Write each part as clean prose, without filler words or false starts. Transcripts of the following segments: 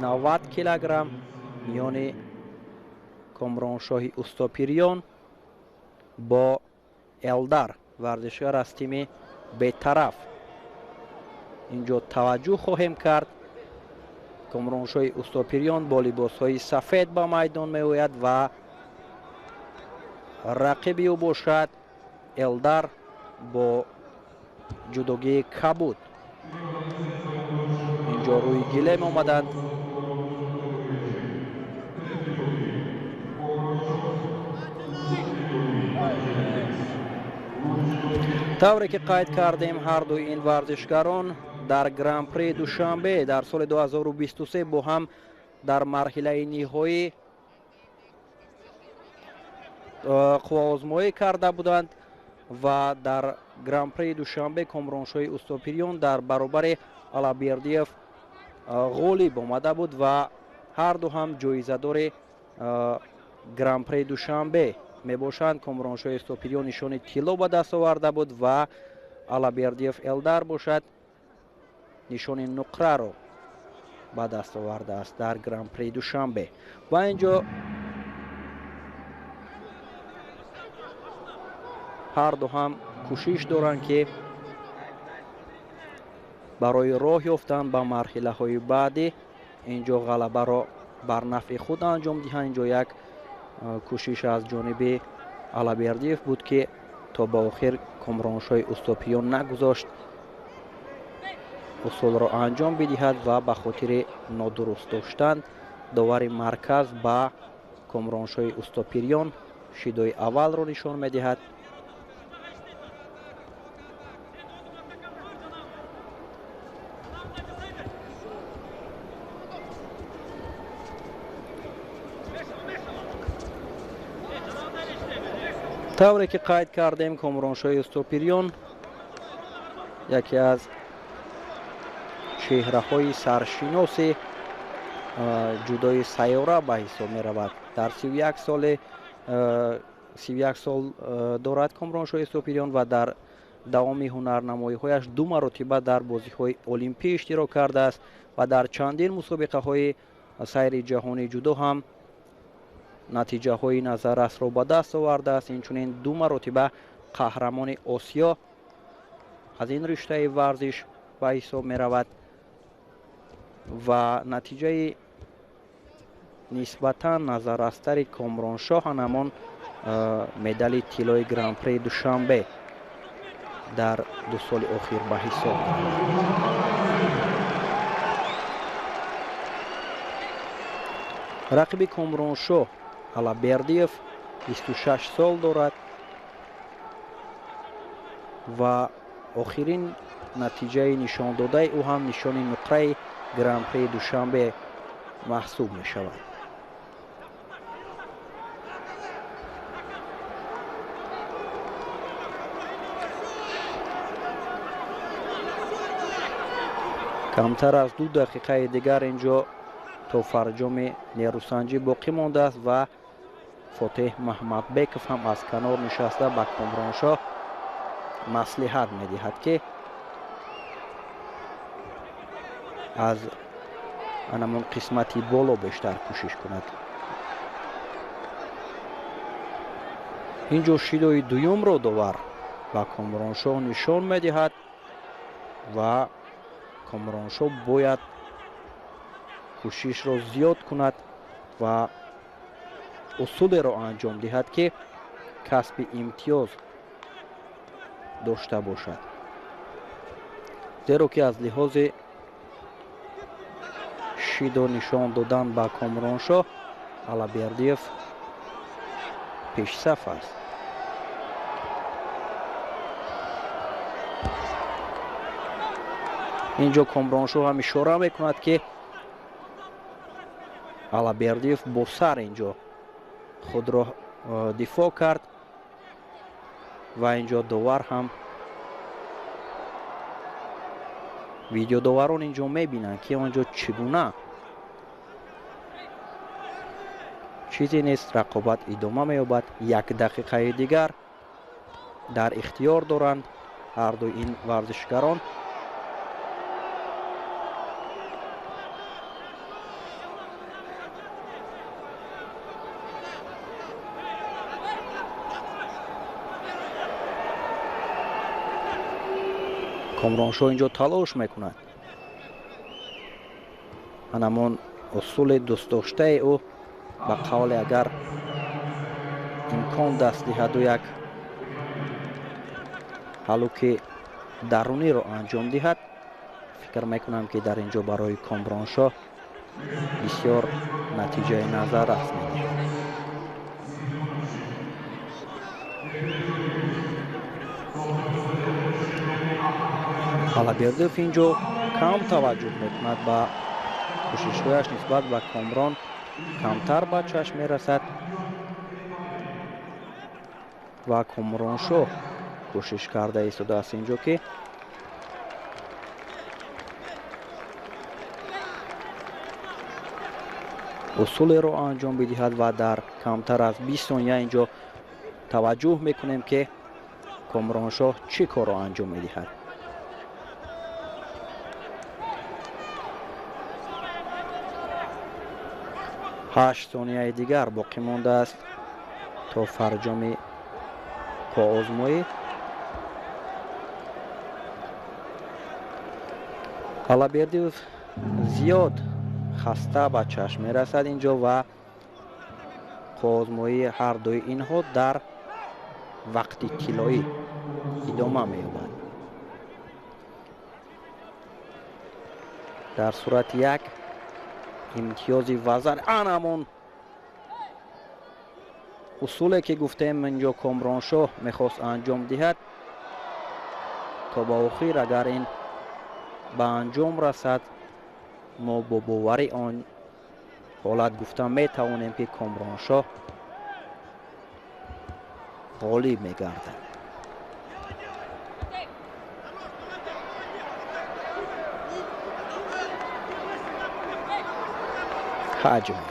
90 килограмм миёни Комроншоҳи Устопириён бо Элдар, варзишгар аз тими бетараф. Инҷо таваҷҷӯҳ хоҳем кард. Комроншоҳи Устопириён бо либосҳои сафед ба майдон меояд ва рақиби ӯ бошад Элдар бо ҷудогии кабуд. Инҷо рӯи гилем омаданд. Тавре ки қайд кардем, ҳарду ин варзишгарон дар Гран-при Душанбе дар соли 2023 бо ҳам дар марҳилаи ниҳоӣ қувваозмоӣ карда буданд ва дар Гран-при Душанбе Комроншоҳи Устопириён дар баробари Алабердиев ғолиб омада буд ва ҳарду ҳам ҷоизадори Гран-при Душанбе мебошанд. Комроншоҳи Устопириён нишони тилло ба даст оварда буд ва Алабердиев Элдар бошад нишони нуқраро ба даст овардааст дар Гран-при Душанбе. Ва инҷо ҳарду ҳам кӯшиш доранд, ки барои роҳ ёфтан ба марҳилаҳои баъдӣ инҷо ғалабаро бар нафъи худ анҷом диҳанд. Инҷо як кӯшиш аз ҷониби Алабердиев буд, ки то ба охир Комроншоҳи Устопиён нагузошт усулро анҷом бидиҳад ва ба хотири нодуруст доштан довари марказ ба Комроншоҳи Устопириён шидои аввалро нишон медиҳад. Тавре ки қайд кардем, Комроншоҳи Устопириён яке аз чеҳраҳои саршиноси ҷудои сайёра ба ҳисоб меравад. Дар 31 сол дорад Комроншоҳи Устопириён ва дар давоми ҳунарнамоиҳояш ду маротиба дар бозиҳои олимпӣ иштирок кардааст ва дар чандин мусобиқаҳои сайри ҷаҳонии ҷудо ҳам натиҷаҳои назаррасро ба даст овардааст. Инчунин ду маротиба қаҳрамони Осиё аз ин риштаи варзиш ба ҳисоб меравад ва натиҷаи нисбатан назаррастари Комроншоҳ ҳамон медали тиллои Гран-при Душанбе дар 2 соли охир ба ҳисоб меравад. Рақиби Комроншоҳ Алабердиев 26 сол дорад ва охирин натиҷаи нишондодаи ӯ ҳам нишони нуқраи Гран-при Душанбе маҳсуб мешавад. Камтар аз 2 дақиқаи дигар инҷо то фарҷоми нерӯсанҷӣ боқӣ мондааст ва Фотеҳ Маҳмадбеков ҳам аз канор нишаста ба Комроншоҳ маслиҳат медиҳад, ки аз анамон қисмати боло бештар кӯшиш кунад. Инҷо шидои дуюмро довар ба Комроншоҳ нишон медиҳад ва Комроншоҳ бояд кӯшишро зиёд кунад ва усулеро анҷом диҳад, ки касби имтиёз дошта бошад, зеро ки аз лиҳози шидо нишон додан ба Комроншоҳ Алабердиев пешсаф аст. Инҷо Комроншоҳ ҳам ишора мекунад, ки Алабердиев бо сар инҷо худро дифоъ кард ва инҷо довар ҳам видеодоварон инҷо мебинанд, ки онҷо чӣ гуна чизе нест. Рақобат идома меёбад. 1 дақиқаи дигар дар ихтиёр доранд ҳарду ин варзишгарон. Комроншоҳ инҷо талош мекунад. Ҳамон усули дӯстдоштаи ӯ, ба қавле агар имкон даст диҳаду як ҳалуки даруниро анҷом диҳад, фикр мекунам, ки дар инҷо барои Комроншоҳ бисёр натиҷаи назаррас медиҳад. Алабердиев инҷо кам таваҷҷӯҳ мекунад ба кӯшишҳояш нисбат ба Комрон, камтар ба чашм мерасад ва Комроншоҳ кӯшиш карда истодааст инҷо, ки усулеро анҷом бидиҳад ва дар камтар аз 20 сония инҷо таваҷҷӯҳ мекунем, ки Комроншоҳ чӣ корро анҷом медиҳад. 8 сонияи дигар боқӣ мондааст то фарҷоми қувваозмоӣ. Алабердиев зиёд хаста ба чашм мерасад инҷо ва қувваозмоии ҳар дуи инҳо дар вақти тиллоӣ идома меёбад. Дар сурати як имтиёзи вазар анамон усуле, ки гуфтем, инҷо Комроншоҳ мехост анҷом диҳад то ба охир, агар ин ба анҷом расад, мо бо бовари он ҳолат гуфта метавонем, ки Комроншоҳ ғолиб мегардад. Ҳаҷм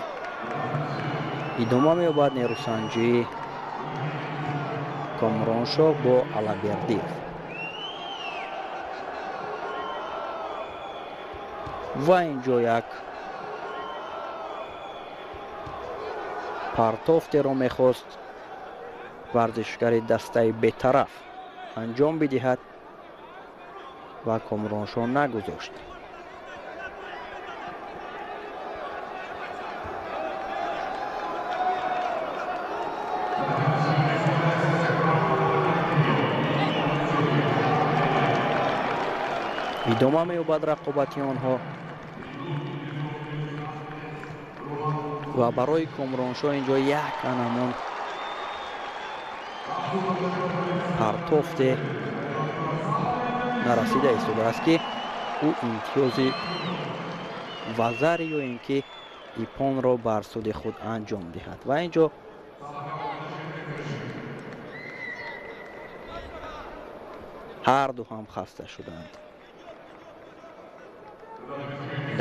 идома меёбад нерӯсанҷии Комроншоҳ бо Алабердиев ва инҷо як партофтеро мехост варзишгари дастаи бетараф анҷом бидиҳад ва Комроншоҳ нагузошт. Идома меёбад рақобати онҳо ва барои Комроншоҳ инҷо як анамон партофте нарасида истодааст, ки ӯ имтиёзи вазари ё ин ки ипонро бар суди худ анҷом диҳад. Ва инҷо ҳар ду ҳам хаста шуданд.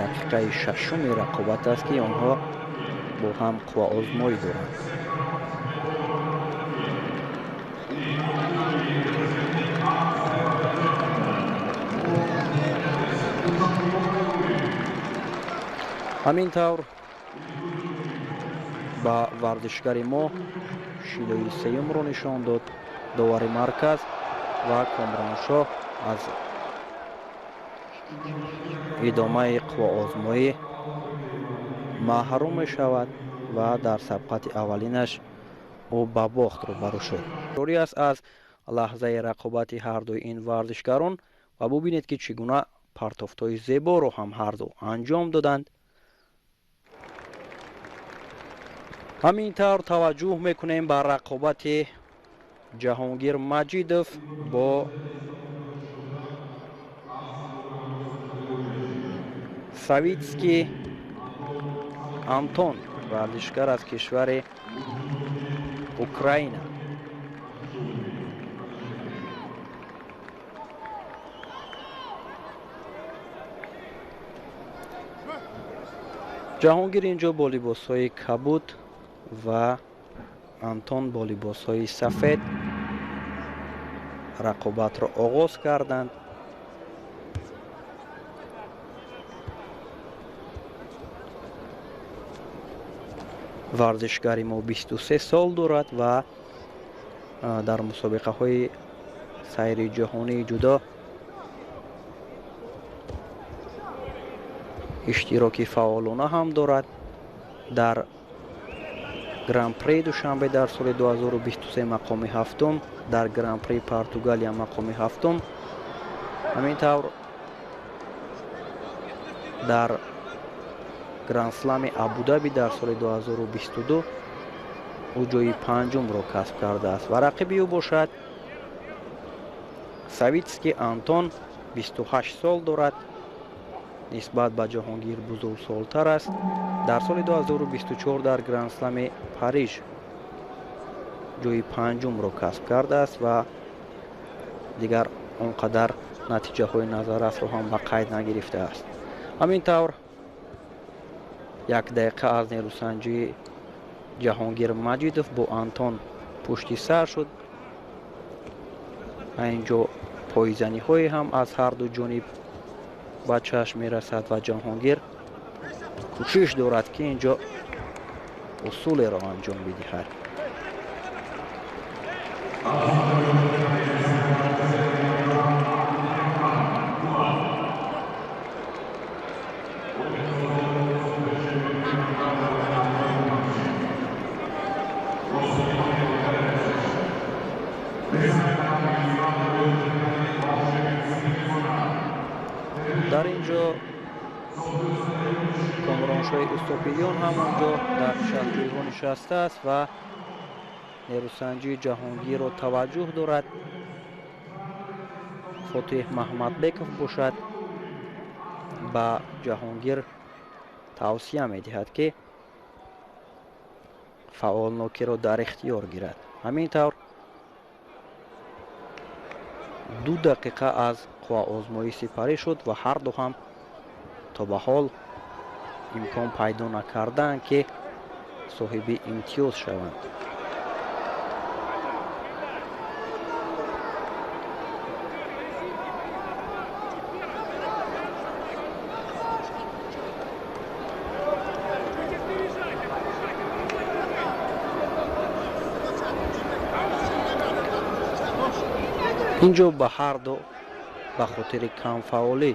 Дақиқаи шашуми рақобат аст, ки онҳо бо ҳам қувваозмоӣ доранд. Ҳамин тавр ба варзишгари мо шилои сеюмро нишон дод довари марказ ва Комроншоҳ аз идомаи қувваозмоӣ маҳрум мешавад ва дар сабқати аввалинаш ӯ ба бохт рӯбарӯ шуд. Ҷорӣ аст аз лаҳзаи рақобати ҳардуи ин варзишгарон ва бубинед, ки чӣ гуна партофтҳои зеборо ҳам ҳарду анҷом доданд. Ҳамин тавр таваҷҷӯҳ мекунем ба рақобати Ҷаҳонгир Маҷидов бо Савитский Антон, варзишгар аз кишвари Украина. Ҷаҳонгир инҷо бо либосҳои кабуд ва Антон бо либосҳои сафед рақобатро оғоз карданд. Варзишгари мо 23 сол дорад ва дар мусобиқаҳои сайри ҷаҳонии ҷудо Иштироки фаъолона ҳам дорад. Дар Гран-при Душанбе дар соли 2023 мақоми ҳафтум, дар Гран-при Португалия мақоми ҳафтум. Ҳамин тавр дар Гранд-слами Абудаби дар соли 2022 ӯ ҷои панҷумро касб кардааст ва рақиби ӯ бошад Савитский Антон, 28 сол дорад, нисбат ба Ҷаҳонгир бузургсолтар аст. Дар соли 2024 дар Гранд-слами Париж ҷои панҷумро касб кардааст ва дигар он қадар натиҷаҳои назаррасро ҳам ба қайд нагирифтааст. Ҳамин тавр як дақиқа аз нерӯсанҷии Ҷаҳонгир Маҷидов бо Антон пушти сар шуд. Инҷо пойзаниҳое ҳам аз ҳар ду ҷониб ба чашм мерасад ва Ҷаҳонгир кӯшиш дорад, ки инҷо усулеро анҷом бидиҳад. Дар ин ҷо Комроншоҳи Устопириён ҳам онҷо дар нишастҷойҳо нишастааст ва нерӯсанҷии Ҷаҳонгирро таваҷҷӯҳ дорад. Фотиҳ Маҳмадбеков бошад ба Ҷаҳонгир тавсия медиҳад, ки фаъолнокиро дар ихтиёр гирад. Ҳамин тавр 2 дақиқа аз қувваозмоӣ сипарӣ шуд ва ҳар ду ҳам то ба ҳол имкон пайдо накардаанд, ки соҳиби имтиёз шаванд. Инҷо ба ҳар ду ба хотири камфаъолӣ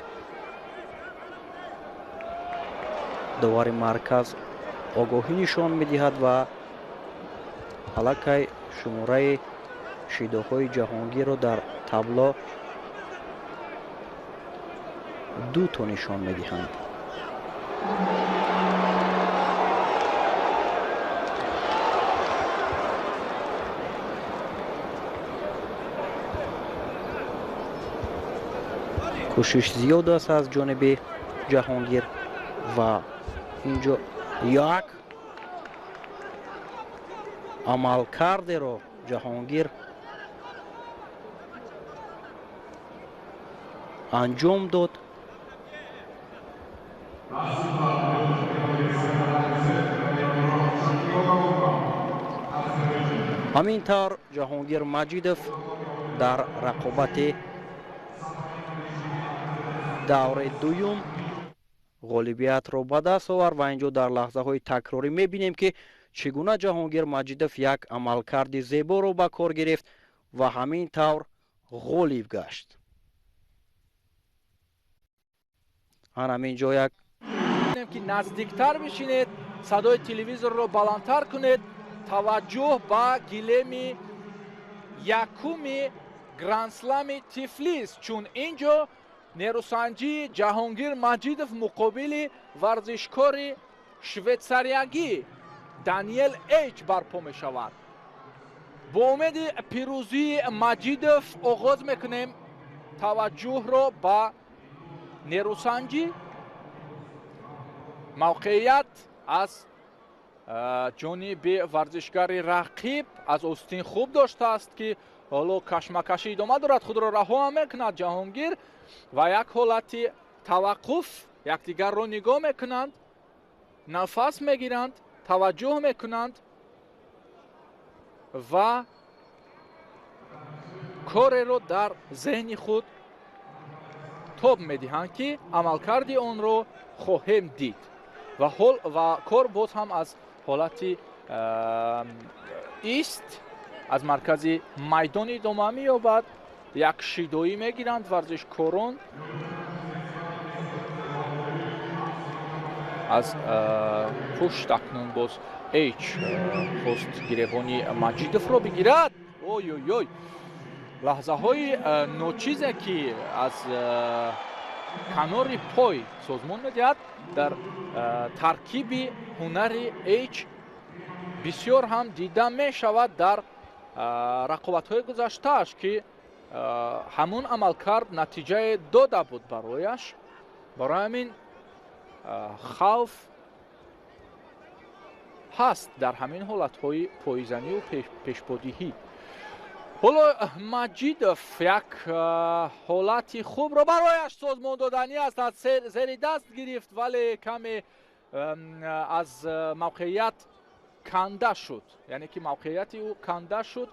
довари марказ огоҳӣ нишон медиҳад ва аллакай шумораи шидоҳои Ҷаҳонгирро дар табло 2 то нишон медиҳанд. Кӯшиш зиёд аст аз ҷониби Ҷаҳонгир ва инҷо як амалкардеро Ҷаҳонгир анҷом дод. Ҳамин тавр Ҷаҳонгир Маҷидов дар рақобати давраи дуюм ғолибиятро ба даст овард ва инҷо дар лаҳзаҳои такрорӣ мебинем, ки чӣ гуна Ҷаҳонгир Маҷидов як амалкарди зеборо ба кор гирифт ва ҳамин тавр ғолиб гашт. Ан ҳамин ҷо як ки наздиктар бишинед, садои телевизорро баландтар кунед. Таваҷҷӯҳ ба гилеми якуми Гранд-слами Тифлис, чун инҷо нерӯсанҷии Ҷаҳонгир Маҷидов муқобили варзишкори швейтсариягӣ Даниел Эйч барпо мешавад. Бо умеди пирӯзии Маҷидов оғоз мекунем таваҷҷӯҳро ба нерӯсанҷӣ. Мавқеият аз ҷониби варзишгари рақиб аз остин хуб доштааст, ки ҳоло кашмакашӣ идома дорад, худро раҳо ҳам мекунад Ҷаҳонгир ва як ҳолати таваққуф, якдигарро нигоҳ мекунанд, нафас мегиранд, таваҷҷӯҳ мекунанд ва кореро дар зеҳни худ тоб медиҳанд, ки амалкарди онро хоҳем дид. Ва ҳол ва кор боз ҳам аз ҳолати ист аз маркази майдон идома меёбад. Як шидоӣ мегиранд варзишкорон. Аз пушт акнун боз Эйч хост гиребони Маҷидовро бигирад. Ой ой ой, лаҳзаҳои ночизе ки аз канори пой созмон медиҳад дар таркиби ҳунари Эйч бисёр ҳам дида мешавад дар рақобатҳои гузаштааш, ки ҳамон амалкард натиҷае дода буд барояш. Барои ҳамин хавф ҳаст дар ҳамин ҳолатҳои пойзанию пешбодиҳӣ. Ҳоло Маҷидов як ҳолати хубро барояш созмон доданӣ аст, аз зери даст гирифт, вале каме аз мавқеият канда шуд, яъне ки мавқеияти ӯ канда шуд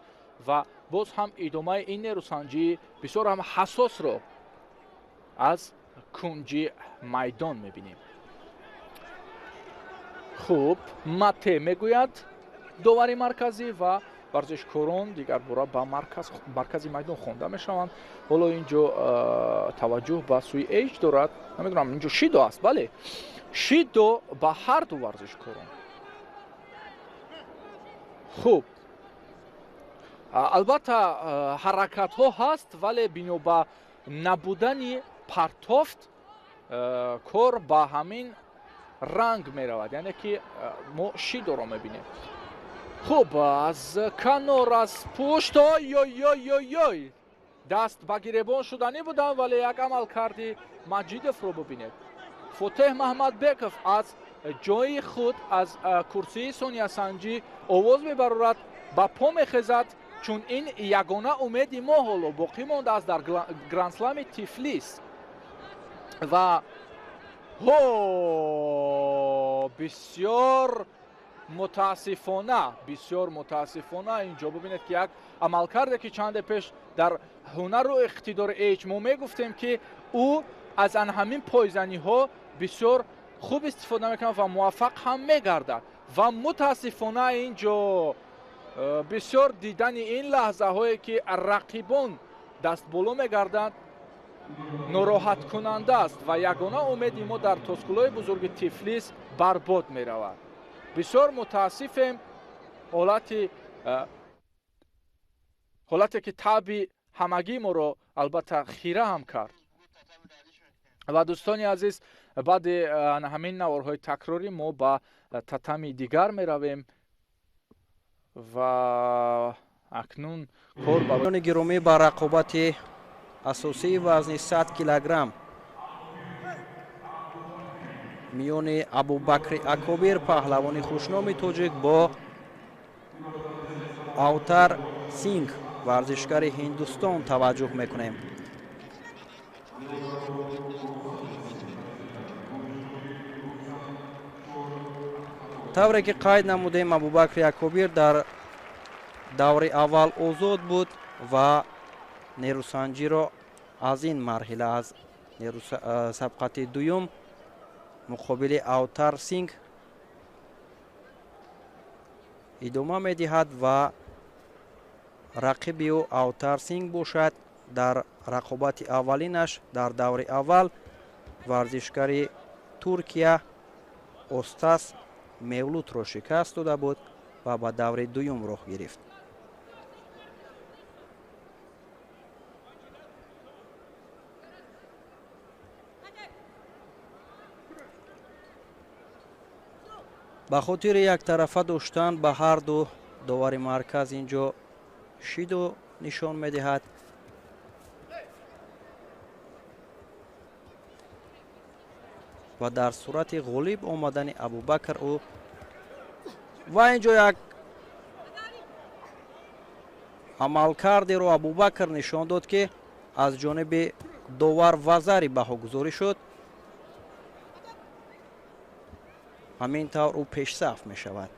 ва боз ҳам идомаи ин нерӯсанҷии бисёр ҳам ҳассосро аз кунҷи майдон мебинем. Хуб, мате мегӯяд довари марказӣ ва варзишкорон дигарбора ба маркази майдон хонда мешаванд. Ҳоло ин ҷо таваҷҷӯҳ ба сӯи Эйч дорад. Намедонам, ин ҷо шидо аст, бале, шидо ба ҳар ду варзишкорон. Хуб, албатта ҳаракатҳо ҳаст, вале бино ба набудани партофт кор ба ҳамин ранг меравад, яъне ки мо шидоро мебинем. Хуб, аз канор, аз пушт, ой ой ой ой ой, даст ба гиребон шуданӣ будам, вале як амалкарди Маҷидовро бубинед. Фотеҳ Маҳмадбеков аз ҷои худ, аз курсии сониясанҷӣ овоз мебарорад, ба по мехезад, чун ин ягона умеди мо ҳоло боқӣ мондааст дар грандслами Тифлис. Ва ҳо, бисёр мутаассифона, бисёр мутаассифона инҷо бубинед ки як амалкарде ки чанде пеш дар ҳунару иқтидори Эйч мо мегуфтем, ки ӯ аз ан ҳамин пойзаниҳо бисёр хуб истифода мекунад ва муваффақ ҳам мегардад. Ва мутаассифона инҷо бисёр дидани ин лаҳзаҳое ки рақибон дастболо мегарданд нороҳаткунанда аст ва ягона умеди мо дар тоскулои бузурги Тифлис барбод меравад. Бисёр мутаассифем, ҳолате ки таъби ҳамагии моро албатта хира ҳам кард. Ва дӯстони азиз, баъди ҳамин наворҳои такрорӣ мо ба татами дигар меравем ва акнун кор барои гиромӣ ба рақобати асосии вазни 100 килограмм миёни Абубакри Акобир, паҳлавони хушноми тоҷик, бо Автар Синг, варзишгари Ҳиндустон таваҷҷӯҳ мекунем. Тавре ки қайд намудем, Абубакри Акобир дар даври аввал озод буд ва нерӯсанҷиро аз ин марҳила, аз сабқати дуюм муқобили Автар Синг идома медиҳад ва рақиби ӯ Автар Синг бошад. Дар рақобати аввалинаш дар даври аввал варзишгари Туркия Остас Мевлудро шикаст дода буд ва ба даври дуюм роҳ гирифт. Ба хотири яктарафа доштан ба ҳар ду довари марказ инҷо шидо нишон медиҳад. Ва дар сурати ғолиб омадани Абубакр ӯ ва инҷо як амалкардеро Абубакр нишон дод, ки аз ҷониби довар вазари баҳогузорӣ шуд. Ҳамин тавр ӯ пешсаф мешавад.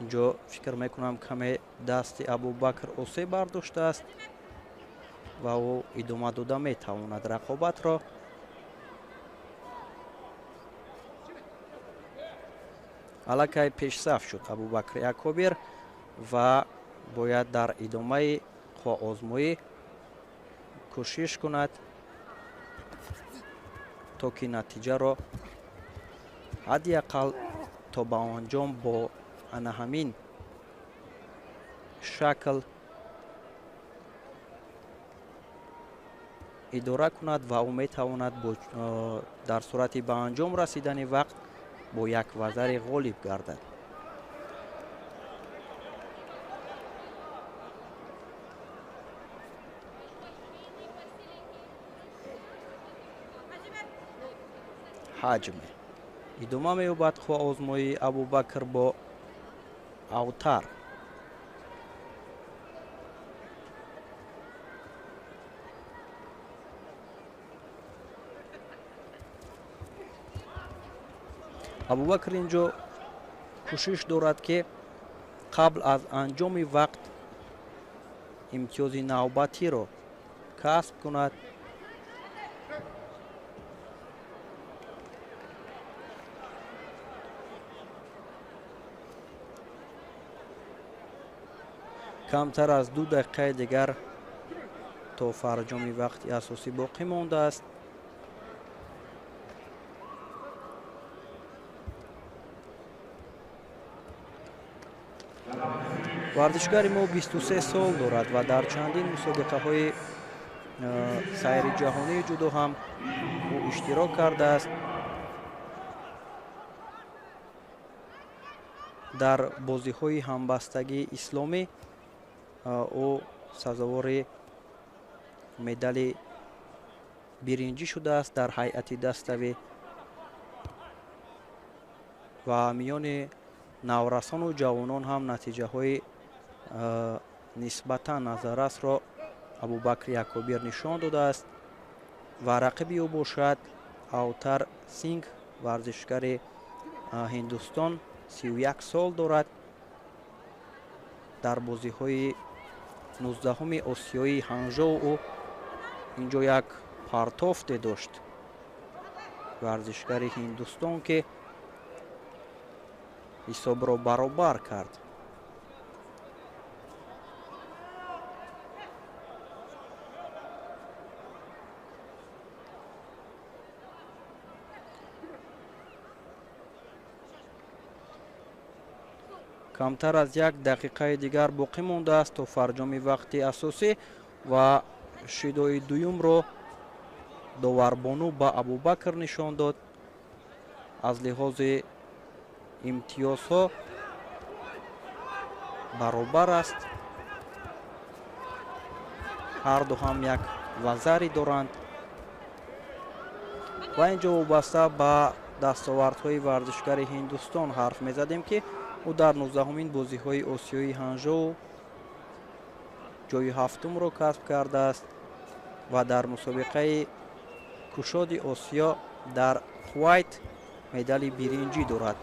Инҷо фикр мекунам каме дасти Абубакр осеб бардоштааст ва ӯ идома дода метавонад рақобатро. Аллакай пешсаф шуд Абубакри Акобир ва Бояд дар идомаи қувваозмоӣ кӯшиш кунад, то ки натиҷаро ҳадди ақал то ба анҷом бо ана ҳамин шакл идора кунад ва ӯ метавонад дар сурати ба анҷом расидани вақт бо як вазари ғолиб гардад. Ҳаҷме идома меёбад қувваозмоии Абубакр бо Автар. Абубакр инҷо кӯшиш дорад, ки қабл аз анҷоми вақт имтиёзи навбатиро касб кунад. Камтар аз 2 дақиқаи дигар то фарҷоми вақти асосӣ боқӣ мондааст. Варзишгари мо 23 сол дорад ва дар чандин мусобиқаҳои сайри ҷаҳонии ҷудо ҳам ӯ иштирок кардааст. Дар бозиҳои ҳамбастагии исломӣ ӯ сазовори медали биринҷӣ шудааст дар ҳайати даставӣ ва миёни наврасону ҷавонон ҳам натиҷаҳои нисбатан назаррасро Абубакри Акобир нишон додааст ва рақиби ӯ бошад Автар Синг, варзишгари Ҳиндустон, 31 сол дорад. Дар бозиҳои 19-уми Осиёии Ҳанжоу ӯ инҷо як партофте дошт. Варзишгари Ҳиндустон, ки ҳисобро баробар кард. Камтар аз 1 дақиқаи дигар боқӣ мондааст то фарҷоми вақти асосӣ ва шидои дуюмро доварбону ба Абубакр нишон дод. Аз лиҳози имтиёзҳо баробар аст. Ҳарду ҳам як вазари доранд ва инҷо вобаста ба дастовардҳои варзишгари Ҳиндустон ҳарф мезадем, ки ӯ дар 19-умин бозиҳои Осиёии Ҳанжоу ҷои ҳафтумро касб кардааст ва дар мусобиқаи кушоди Осиё дар Кувайт медали биринҷӣ дорад.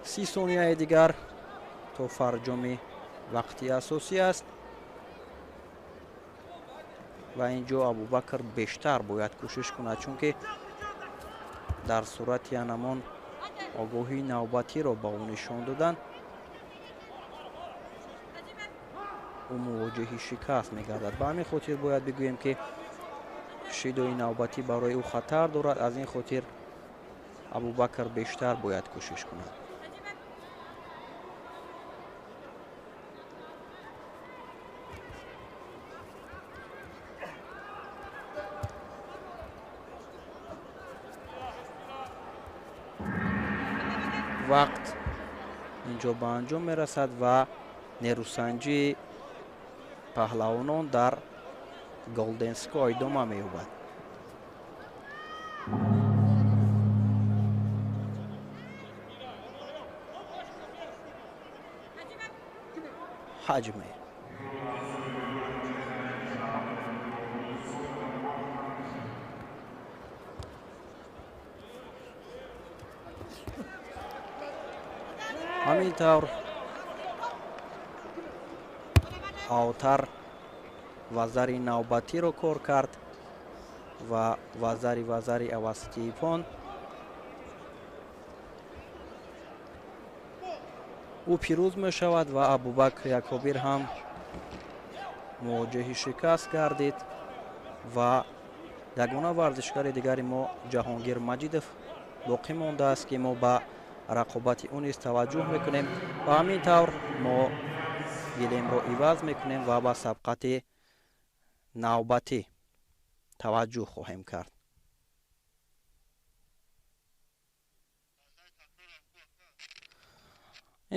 30 сонияи дигар то фарҷоми вақти асосӣ аст ва инҷо Абубакр бештар бояд кӯшиш кунад, чунки дар сурати анамон огоҳии навбатиро ба ӯ нишон додан, ӯ мувоҷиҳи шикаст мегардад. Ба ҳамин хотир бояд бигӯем, ки шидои навбатӣ барои ӯ хатар дорад. Аз ин хотир Абубакр бештар бояд кӯшиш кунад. Вақт инҷо ба анҷом мерасад ва нерӯсанҷии паҳлавонон дар Голденско идома меёбад. Ҳаҷме ҳамин тавр Автар вазари навбатиро кор кард Ва вазари вазари авасити ипон. Ӯ пирӯз мешавад ва Абубакр Якобир ҳам мувоҷиҳи шикаст гардид ва ягона варзишгари дигари мо Ҷаҳонгир Маҷидов боқӣ мондааст, ки мо ба рақобати ӯ низ таваҷҷӯҳ мекунем. Ва ҳамин тавр мо гилемро иваз мекунем ва ба сабқати навбатӣ таваҷҷӯҳ хоҳем кард.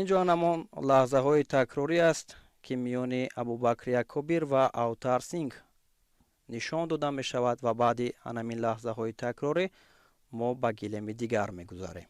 Инҷо ҳамон лаҳзаҳои такрорӣ аст, ки миёни Абубакр Якобир ва Автар Синг нишон дода мешавад ва баъди анамин лаҳзаҳои такрорӣ мо ба гилеми дигар мегузарем.